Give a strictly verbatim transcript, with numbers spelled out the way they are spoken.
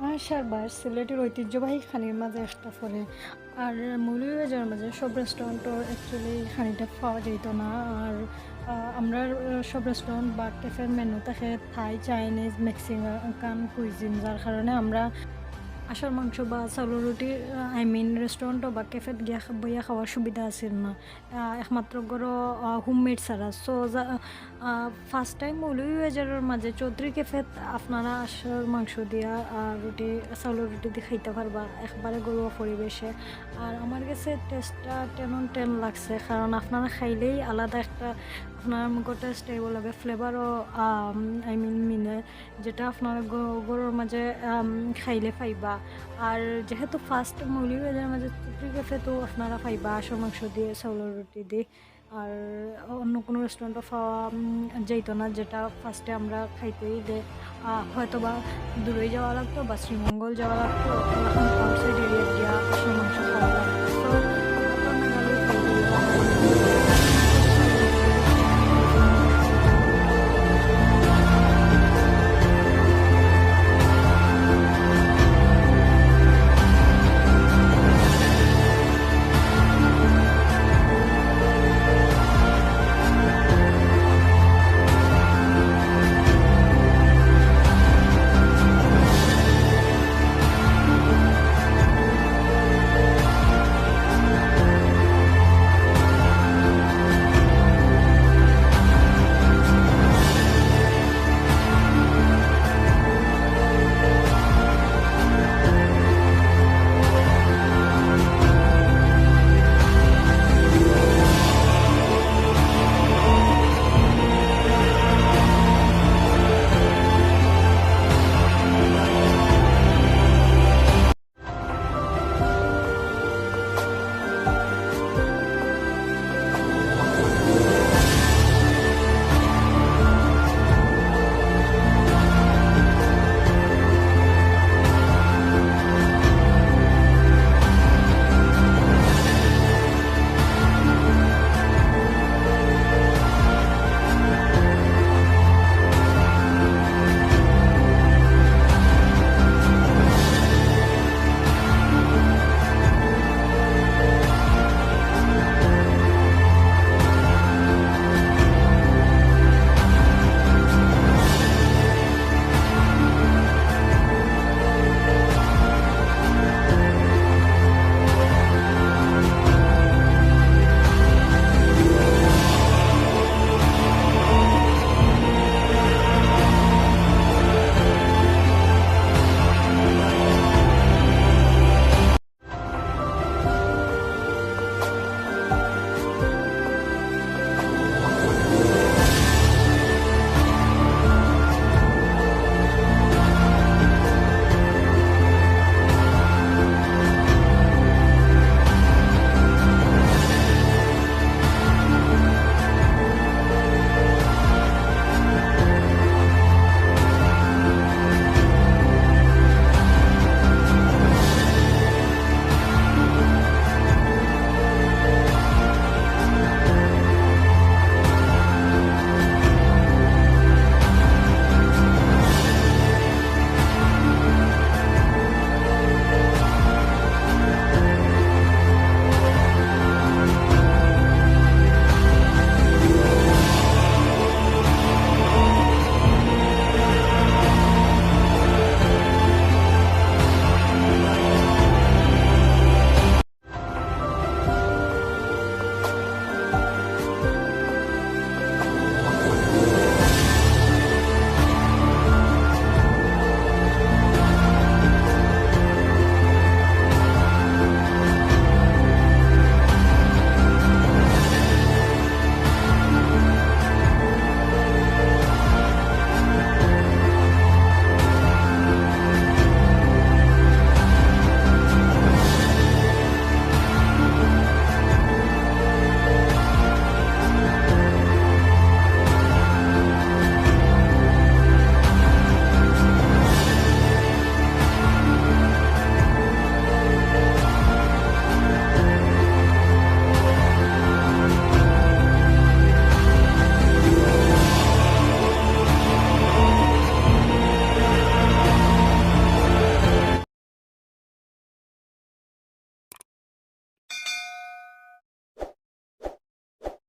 আশার বাস সিলেটের ঐতিহ্যবাহী খানির মাঝে একটা পড়ে। আর মৌলভীবাজারের মাঝে সব রেস্টুরেন্টও actually খানিটা পাওয়া যাইতো না। আর, আহ, আমরা, আহ, সব রেস্টুরেন্ট বা ক্যাফের মেনু থাকে থাই, চাইনিজ, মেক্সিকান কুইজিন, যার কারণে আমরা হাঁসর মাংস বা চাউলর রুটি, আহ, I mean, রেস্টুরেন্টও বা ক্যাফেত গিয়া খা-, বইয়া খাওয়ার সুবিধা আছিল না। আহ, একমাত্র ঘরো, আহ, হোমমেড ছাড়া। So, যা-, আহ, ফার্স্ট টাইম মৌলভীবাজারের মাঝে চৌধুরী ক্যাফেত আপনারা হাঁসর মাংস দিয়া আর রুটি, চাউলর রুটি দি খাইতা পারবা একবারে ঘরোয়া পরিবেশে। আর আমার গেছে টেস্টটা টেন অন টেন লাগছে, কারণ আপনারা খাইলেই আলাদা একটা আপনার মুখো টেস্ট আইবো লগে, ফ্লেভারও, আম, I mean, মিলে, যেটা আপনারা ঘ-, ঘরর মাঝে, আম, খাইলে পাইবা। আর যেহেতু ফার্স্ট মৌলভীবাজারের মাঝে চৌধুরী ক্যাফে, তো আপনারা পাইবা হাঁসর মাংস দি, চাউলর রুটি দি। আর অন্য কোনো রেস্টুরেন্টও পাওয়া, উম, যাইতো না, যেটা ফার্স্টে আমরা খাইতে অইলে, আহ, হয়তো বা দূরে যাওয়া লাগতো বা শ্রীমঙ্গল যাওয়া লাগতো, এখন আউটসাইড এরিয়া দিয়া হাঁসর মাংস খাওয়া লাগতো। So, আপনারা মেঘালয় খাইতে অইলে